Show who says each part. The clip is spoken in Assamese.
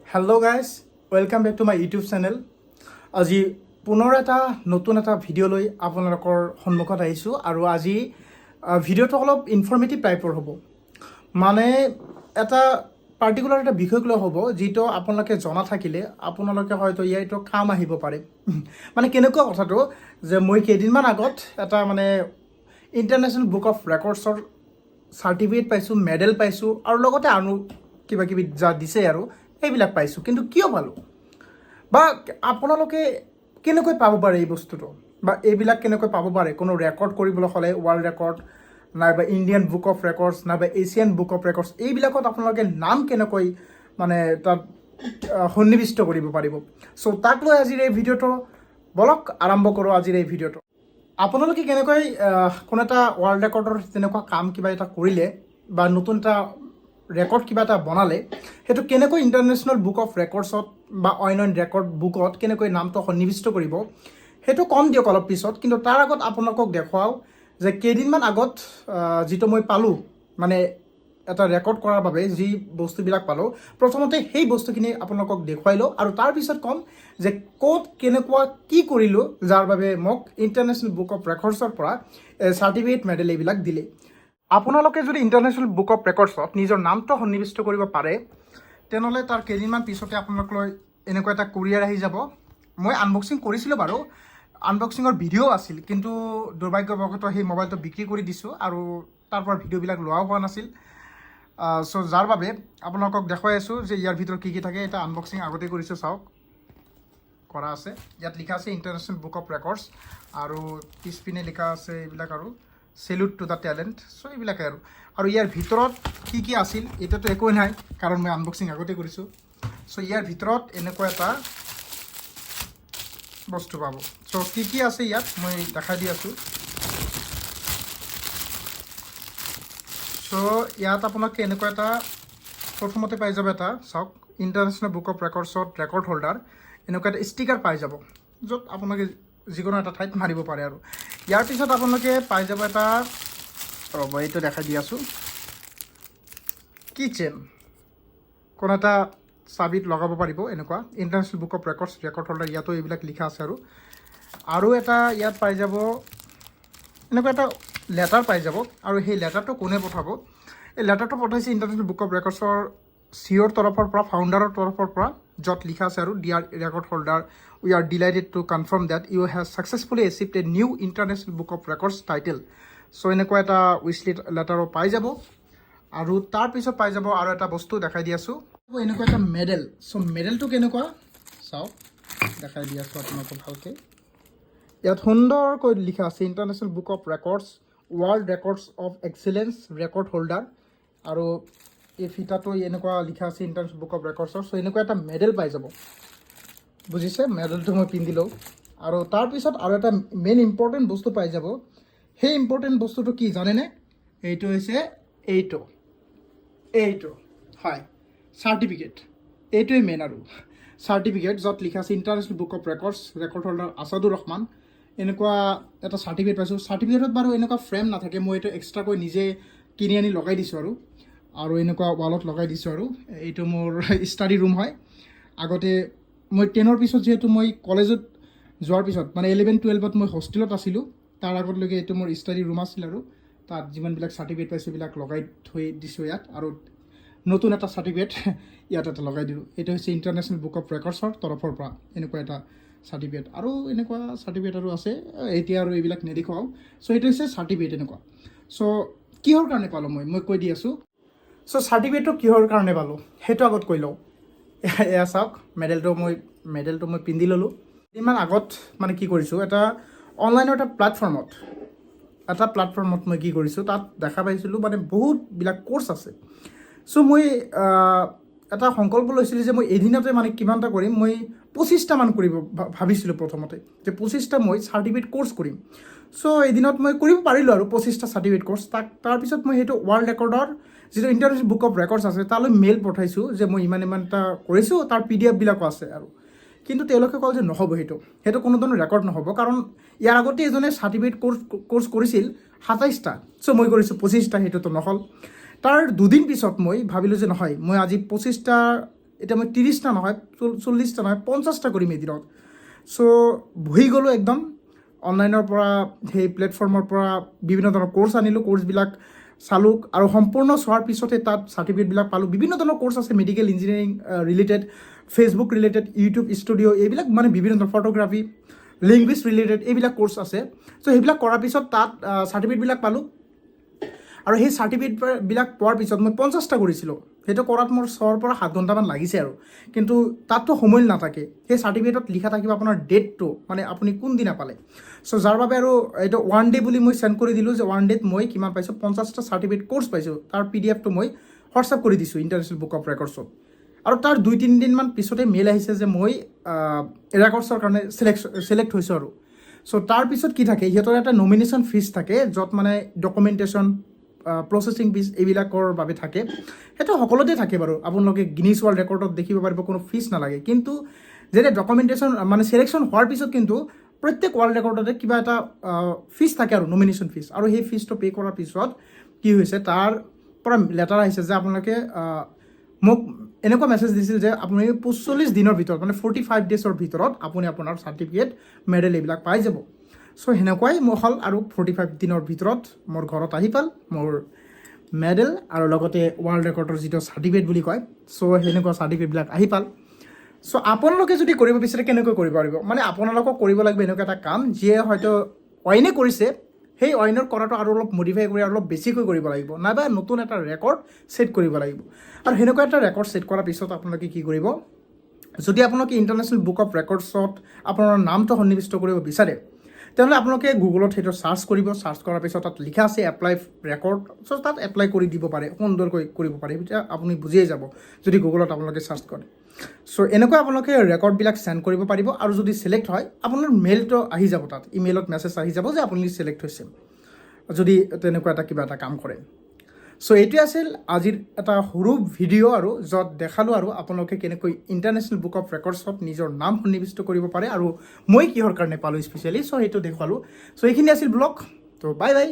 Speaker 1: Hello guys, welcome back to my YouTube channel. আজি পুনৰ এটা নতুন এটা ভিডিঅ' লৈ আপোনালোকৰ সন্মুখত আহিছোঁ আৰু আজি ভিডিঅ'টো অলপ ইনফৰ্মেটিভ টাইপৰ হ'ব, মানে এটা পাৰ্টিকুলাৰ এটা বিষয়ক লৈ হ'ব, যিটো আপোনালোকে জনা থাকিলে আপোনালোকে হয়তো ইয়াৰ এইটো কাম আহিব পাৰে। মানে কেনেকুৱা কথাটো যে মই কেইদিনমান আগত এটা মানে ইণ্টাৰনেশ্যনেল বুক অফ ৰেকৰ্ডছৰ চাৰ্টিফিকেট পাইছোঁ, মেডেল পাইছোঁ আৰু লগতে আৰু কিবা কিবি যা দিছে আৰু সেইবিলাক পাইছোঁ। কিন্তু কিয় পালোঁ বা আপোনালোকে কেনেকৈ পাব পাৰে এই বস্তুটো বা এইবিলাক কেনেকৈ পাব পাৰে, কোনো ৰেকৰ্ড কৰিবলৈ হ'লে ৱৰ্ল্ড ৰেকৰ্ড নাইবা ইণ্ডিয়ান বুক অফ ৰেকৰ্ডছ নাইবা এছিয়ান বুক অফ ৰেকৰ্ডছ, এইবিলাকত আপোনালোকে নাম কেনেকৈ মানে তাত সন্নিৱিষ্ট কৰিব পাৰিব। চ' তাক লৈ আজিৰ এই ভিডিঅ'টো। বলক, আৰম্ভ কৰোঁ আজিৰ এই ভিডিঅ'টো। আপোনালোকে কেনেকৈ কোনো এটা ৱৰ্ল্ড ৰেকৰ্ডৰ তেনেকুৱা কাম কিবা এটা কৰিলে বা নতুন এটা ৰেকৰ্ড কিবা এটা বনালে, সেইটো কেনেকৈ ইণ্টাৰনেশ্যনেল বুক অফ ৰেকৰ্ডছত বা অইন অইন ৰেকৰ্ড বুকত কেনেকৈ নামটো সন্নিৱিষ্ট কৰিব, সেইটো কম দিয়ক অলপ পিছত। কিন্তু তাৰ আগত আপোনালোকক দেখুৱাওঁ যে কেইদিনমান আগত যিটো মই পালোঁ, মানে এটা ৰেকৰ্ড কৰাৰ বাবে যি বস্তুবিলাক পালোঁ, প্ৰথমতে সেই বস্তুখিনি আপোনালোকক দেখুৱাই লওঁ আৰু তাৰপিছত ক'ম যে ক'ত কেনেকুৱা কি কৰিলোঁ, যাৰ বাবে মোক ইণ্টাৰনেশ্যনেল বুক অফ ৰেকৰ্ডছৰ পৰা চাৰ্টিফিকেট, মেডেল এইবিলাক দিলে। আপোনালোকে যদি ইণ্টাৰনেশ্যনেল বুক অফ ৰেকৰ্ডছত নিজৰ নামটো সন্নিৱিষ্ট কৰিব পাৰে, তেনেহ'লে তাৰ কেইদিনমান পিছতে আপোনালোকলৈ এনেকুৱা এটা কুৰিয়াৰ আহি যাব। মই আনবক্সিং কৰিছিলোঁ বাৰু, আনবক্সিঙৰ ভিডিঅ' আছিল, কিন্তু দুৰ্ভাগ্যবশতঃ সেই মোবাইলটো বিক্ৰী কৰি দিছোঁ আৰু তাৰ পৰা ভিডিঅ'বিলাক লোৱাও হোৱা নাছিল। চ' যাৰ বাবে আপোনালোকক দেখুৱাই আছোঁ যে ইয়াৰ ভিতৰত কি কি থাকে। এটা আনবক্সিং আগতেই কৰিছোঁ, চাওক, কৰা আছে। ইয়াত লিখা আছে ইণ্টাৰনেশ্যনেল বুক অফ ৰেকৰ্ডছ আৰু পিছপিনে লিখা আছে এইবিলাক আৰু "Salute to the talent"। চ' এইবিলাকে আৰু আৰু ইয়াৰ ভিতৰত কি কি আছিল, এতিয়াতো একোৱেই নাই, কাৰণ মই আনবক্সিং আগতে কৰিছোঁ। চ' ইয়াৰ ভিতৰত এনেকুৱা এটা বস্তু পাব। চ' কি কি আছে ইয়াত, মই দেখাই দি আছোঁ। চ' ইয়াত আপোনালোকে এনেকুৱা এটা প্ৰথমতে পাই যাব এটা, চাওক, ইণ্টাৰনেশ্যনেল বুক অফ ৰেকৰ্ডছত ৰেকৰ্ড হোল্ডাৰ এনেকুৱা এটা ষ্টিকাৰ পাই যাব, য'ত আপোনালোকে যিকোনো এটা ঠাইত মাৰিব পাৰে। আৰু ইয়াৰ পিছত আপোনালোকে পাই যাব এটা, ৰ'ব, এইটো দেখাই দি আছোঁ, কি চেইন, কোনো এটা চাবিত লগাব পাৰিব এনেকুৱা। International Book of Records record holder, ইয়াতো এইবিলাক লিখা আছে। আৰু আৰু এটা ইয়াত পাই যাব, এনেকুৱা এটা লেটাৰ পাই যাব। আৰু সেই লেটাৰটো কোনে পঠাব? এই লেটাৰটো পঠাইছে ইণ্টাৰনেশ্যনেল বুক অফ ৰেকৰ্ডছৰ চিঅ'ৰ তৰফৰ পৰা, ফাউণ্ডাৰৰ তৰফৰ পৰা, য'ত লিখা আছে আৰু, "Dear record holder, we are delighted to confirm that you have successfully achieved a new International Book of Records title." চ' এনেকুৱা এটা উইচ লেটাৰো পাই যাব। আৰু তাৰপিছত পাই যাব আৰু এটা বস্তু, দেখাই দি আছোঁ, এনেকুৱা এটা মেডেল। চ' মেডেলটো কেনেকুৱা চাওক, দেখাই দি আছোঁ আপোনালোকক ভালকৈ। ইয়াত সুন্দৰকৈ লিখা আছে International Book of Records, World Records of Excellence record holder আৰু এই ফিটাটো এনেকুৱা লিখা আছে ইণ্টাৰনেশ্যনেল বুক অফ ৰেকৰ্ডছৰ। চ' এনেকুৱা এটা মেডেল পাই যাব, বুজিছে? মেডেলটো মই পিন্ধিলোঁ। আৰু তাৰপিছত আৰু এটা মেইন ইম্পৰ্টেণ্ট বস্তু পাই যাব। সেই ইম্পৰ্টেণ্ট বস্তুটো কি জানেনে? এইটো হৈছে এইটো এইটো হয় চাৰ্টিফিকেট। এইটোৱেই মেইন আৰু চাৰ্টিফিকেট, য'ত লিখা আছে International Book of Records record holder Asadur Rahman. এনেকুৱা এটা চাৰ্টিফিকেট পাইছোঁ। চাৰ্টিফিকেটত বাৰু এনেকুৱা ফ্ৰেম নাথাকে, মই এইটো এক্সট্ৰাকৈ নিজে কিনি আনি লগাই দিছোঁ আৰু আৰু এনেকুৱা ৱালত লগাই দিছোঁ। আৰু এইটো মোৰ ষ্টাডি ৰুম হয়। আগতে মই 10ৰ পিছত, যিহেতু মই কলেজত যোৱাৰ পিছত, মানে 11 12ত মই হোষ্টেলত আছিলোঁ, তাৰ আগতলৈকে এইটো মোৰ ষ্টাডি ৰুম আছিল আৰু তাত যিমানবিলাক চাৰ্টিফিকেট পাইছোঁ, এইবিলাক লগাই থৈ দিছোঁ ইয়াত। আৰু নতুন এটা চাৰ্টিফিকেট ইয়াত এটা লগাই দিলোঁ। এইটো হৈছে ইণ্টাৰনেশ্যনেল বুক অফ ৰেকৰ্ডছৰ তৰফৰ পৰা এনেকুৱা এটা চাৰ্টিফিকেট। আৰু এনেকুৱা চাৰ্টিফিকেট আৰু আছে, এতিয়া আৰু এইবিলাক নেদেখুৱাওঁ। চ' এইটো হৈছে চাৰ্টিফিকেট এনেকুৱা। চ' কিহৰ কাৰণে পালোঁ মই কৈ দি আছোঁ। চ' চাৰ্টিফিকেটটো কিহৰ কাৰণে পালোঁ, সেইটো আগত কৈ লওঁ। এয়া চাওক, মেডেলটো মই পিন্ধি ল'লোঁ। ইমান আগত মানে কি কৰিছোঁ, এটা অনলাইনৰ এটা প্লেটফৰ্মত মই কি কৰিছোঁ, তাত দেখা পাইছিলোঁ মানে বহুতবিলাক ক'ৰ্চ আছে। চ' মই এটা সংকল্প লৈছিলোঁ যে মই এদিনতে মানে কিমানটা কৰিম। মই 25টামান কৰিব ভাবিছিলোঁ প্ৰথমতে যে 25টা মই চাৰ্টিফিকেট ক'ৰ্চ কৰিম। চ' এদিনত মই কৰিব পাৰিলোঁ আৰু 25টা চাৰ্টিফিকেট ক'ৰ্চ। তাৰপিছত মই সেইটো ৱৰ্ল্ড ৰেকৰ্ডৰ যিটো ইণ্টাৰনেশ্যনেল বুক অফ ৰেকৰ্ডছ আছে, তালৈ মেইল পঠাইছোঁ যে মই ইমান ইমানটা কৰিছোঁ, তাৰ পিডিএফবিলাকো আছে। আৰু কিন্তু তেওঁলোকে ক'ল যে নহ'ব, সেইটো কোনো ধৰণৰ ৰেকৰ্ড নহ'ব, কাৰণ ইয়াৰ আগতে এজনে চাৰ্টিফিকেট ক'ৰ্চ কৰিছিল 27টা, চ' মই কৰিছোঁ 25টা, সেইটোতো নহ'ল। তাৰ দুদিন পিছত মই ভাবিলোঁ যে নহয়, মই আজি 25টা এতিয়া মই 30টা নহয়, 40টা নহয়, 50টা কৰিম এদিনত। চ' বহি গ'লোঁ একদম, অনলাইনৰ পৰা, সেই প্লেটফৰ্মৰ পৰা বিভিন্ন ধৰণৰ ক'ৰ্চ আনিলোঁ, ক'ৰ্চবিলাক চালোঁ আৰু সম্পূৰ্ণ চোৱাৰ পিছতে তাত চাৰ্টিফিকেটবিলাক পালোঁ। বিভিন্ন ধৰণৰ ক'ৰ্চ আছে, medical engineering related, Facebook related, YouTube Studio, এইবিলাক মানে বিভিন্ন ধৰণৰ ফটোগ্ৰাফী, লেংগুৱেজ ৰিলেটেড, এইবিলাক ক'ৰ্চ আছে। চ' সেইবিলাক কৰাৰ পিছত তাত চাৰ্টিফিকেটবিলাক পালোঁ আৰু সেই চাৰ্টিফিকেটবিলাক পোৱাৰ পিছত মই 50টা কৰিছিলোঁ। সেইটো কৰাত মোৰ 6ৰ পৰা 7 ঘণ্টামান লাগিছে আৰু কিন্তু তাততো সময় নাথাকে। সেই চাৰ্টিফিকেটত লিখা থাকিব আপোনাৰ ডেটটো, মানে আপুনি কোনদিনা পালে। চ' যাৰ বাবে আৰু এইটো ওৱান ডে বুলি মই চেণ্ড কৰি দিলোঁ যে ওৱান ডেত মই কিমান পাইছোঁ, 50টা চাৰ্টিফিকেট ক'ৰ্চ পাইছোঁ। তাৰ পিডিএফটো মই হোৱাটছআপ কৰি দিছোঁ ইণ্টাৰনেশ্যনেল বুক অফ ৰেকৰ্ডছত আৰু তাৰ 2-3 দিনমান পিছতে মেইল আহিছে যে মই ৰেকৰ্ডছৰ কাৰণে চিলেক্ট হৈছোঁ। আৰু চ' তাৰপিছত কি থাকে, সিহঁতৰ এটা নমিনেশ্যন ফিজ থাকে, য'ত মানে ডকুমেণ্টেশ্যন, প্ৰচেছিং ফিজ এইবিলাকৰ বাবে থাকে। সেইটো সকলোতে থাকে বাৰু। আপোনালোকে গিনিজ ৱৰ্ল্ড ৰেকৰ্ডত দেখিব পাৰিব, কোনো ফিজ নালাগে। কিন্তু যেতিয়া ডকুমেণ্টেশ্যন মানে চিলেকশ্যন হোৱাৰ পিছত কিন্তু প্ৰত্যেক ৱৰ্ল্ড ৰেকৰ্ডতে কিবা এটা ফিজ থাকে আৰু নমিনেশ্যন ফিজ। আৰু সেই ফিজটো পে' কৰাৰ পিছত কি হৈছে, তাৰ পৰা লেটাৰ আহিছে যে আপোনালোকে মোক এনেকুৱা মেছেজ দিছিল যে আপুনি 45 দিনৰ ভিতৰত, মানে 45 ডেজৰ ভিতৰত আপুনি আপোনাৰ চাৰ্টিফিকেট, মেডেল এইবিলাক পাই যাব। চ' সেনেকুৱাই মোৰ হ'ল আৰু 45 দিনৰ ভিতৰত মোৰ ঘৰত আহি পাল মোৰ মেডেল আৰু লগতে ৱৰ্ল্ড ৰেকৰ্ডৰ যিটো চাৰ্টিফিকেট বুলি কয়, চ' সেনেকুৱা চাৰ্টিফিকেটবিলাক আহি পাল। চ' আপোনালোকে যদি কৰিব বিচাৰে, কেনেকৈ কৰিব পাৰিব? মানে আপোনালোকক কৰিব লাগিব এনেকুৱা এটা কাম, যিয়ে হয়তো অইনে কৰিছে, সেই অইনৰ কৰাটো আৰু অলপ মডিফাই কৰি আৰু অলপ বেছিকৈ কৰিব লাগিব, নাইবা নতুন এটা ৰেকৰ্ড ছেট কৰিব লাগিব। আৰু সেনেকুৱা এটা ৰেকৰ্ড ছেট কৰাৰ পিছত আপোনালোকে কি কৰিব, যদি আপোনালোকে ইণ্টাৰনেশ্যনেল বুক অফ ৰেকৰ্ডছত আপোনাৰ নামটো সন্নিৱিষ্ট কৰিব বিচাৰে, তেনেহ'লে আপোনালোকে গুগলত সেইটো চাৰ্চ কৰিব। চাৰ্চ কৰাৰ পিছত তাত লিখা আছে এপ্লাই ৰেকৰ্ড। চ' তাত এপ্লাই কৰি দিব পাৰে, সুন্দৰকৈ কৰিব পাৰে। এতিয়া আপুনি বুজিয়ে যাব যদি গুগলত আপোনালোকে চাৰ্চ কৰে। চ' এনেকুৱা আপোনালোকে ৰেকৰ্ডবিলাক চেণ্ড কৰিব পাৰিব আৰু যদি চিলেক্ট হয়, আপোনাৰ মেইলটো আহি যাব, তাত ইমেইলত মেছেজ আহি যাব যে আপুনি চিলেক্ট হৈছে, যদি তেনেকুৱা এটা কিবা এটা কাম কৰে। চ' এইটোৱে আছিল আজিৰ এটা সৰু ভিডিঅ' আৰু য'ত দেখালোঁ আৰু আপোনালোকে কেনেকৈ ইণ্টাৰনেশ্যনেল বুক অফ ৰেকৰ্ডছত নিজৰ নাম সন্নিৱিষ্ট কৰিব পাৰে আৰু মই কিহৰ কাৰণে পালোঁ স্পেচিয়েলি, চ' সেইটো দেখুৱালোঁ। চ' এইখিনি আছিল ব্লগ। ত' বাই বাই।